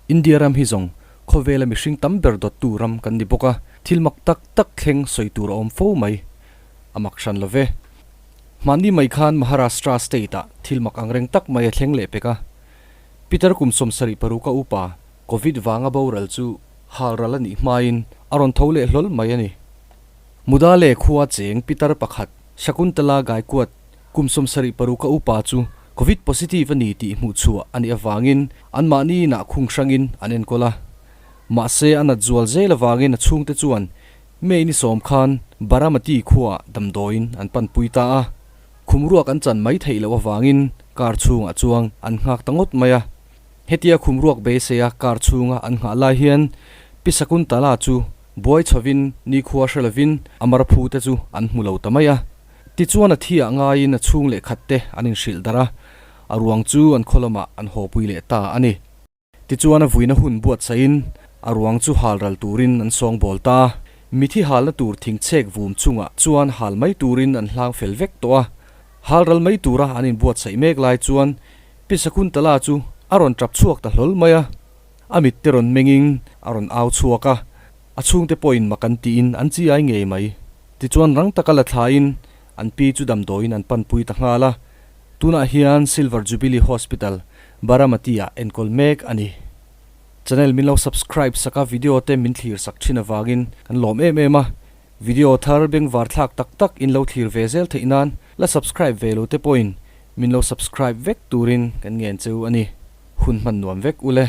India ram hi zawng khawvela mihring tam ber dawttu ram kan ni bawk a, thil mak tak tak thleng sawi tur a awm fo mai. A mak hran lo ve. Hmanni mai khan Maharashtra state-ah thil mak angreng tak mai a thleng leh pek a. Peter kum 76 a upa Covid vanga boral chu halral a nih hmain a rawn tho leh hlawl mai a ni. Mudale khua cheng Peter pakhat Shakuntala Gaikwad kum 76 a upa chu Covid positive a ni tih hmuh chhuah a nih avangin anmahni inah khung hrangin an enkawl a. Mahse a nat zual zel avangin a chhungte chuan May ni sawm khan Baramati khuaah damdawiin an panpui ta a, khum ruak an chan mai theih loh avangin car chhungah chuang an nghak ta ngawt mai a. Hetia khum ruak beiseia car chhunga an nghah lai hian Pi Sakuntala chu buai chhovin nikhua hre lovin a marphu te chu an hmu lo ta mai a. Tichuan a thiah ngaiin a chhung leh khat te an inhrilh darh a, a ruang chu an khaw lamah an hawpui leh ta a ni. Tichuan a vuina hun buatsaihin a ruang chu hal ral turin an sawng bawl ta. Mithi halna tur thingchhek vum chungah chuan hal mai turin an hlang fel vek tawh a. Hal ral mai tura an inbuatsaih mek lai chuan Pi Sakuntala chu a rawn tap chhuak ta hlawl mai a. A mitte rawn mengin a rawn au chhuak a, a chhungte pawhin mak an tiin an chi ai ngei mai. Tichuan rang taka la thlain an pi chu damdawiin an panpui ta nghal a. Tunah hian Silver Jubilee Hospital, Baramati-ah enkawl mek a ni. Channel min lo subscribe sak a, video te min thlir sak thin avangin kan lawm em em a. Video thar bengvar thlak tak tak in lo thlir ve zel theih nan la subscribe ve lo te pawhin min lo subscribe vek turin kan ngen cheu a ni. Hun hman nuam vek ule.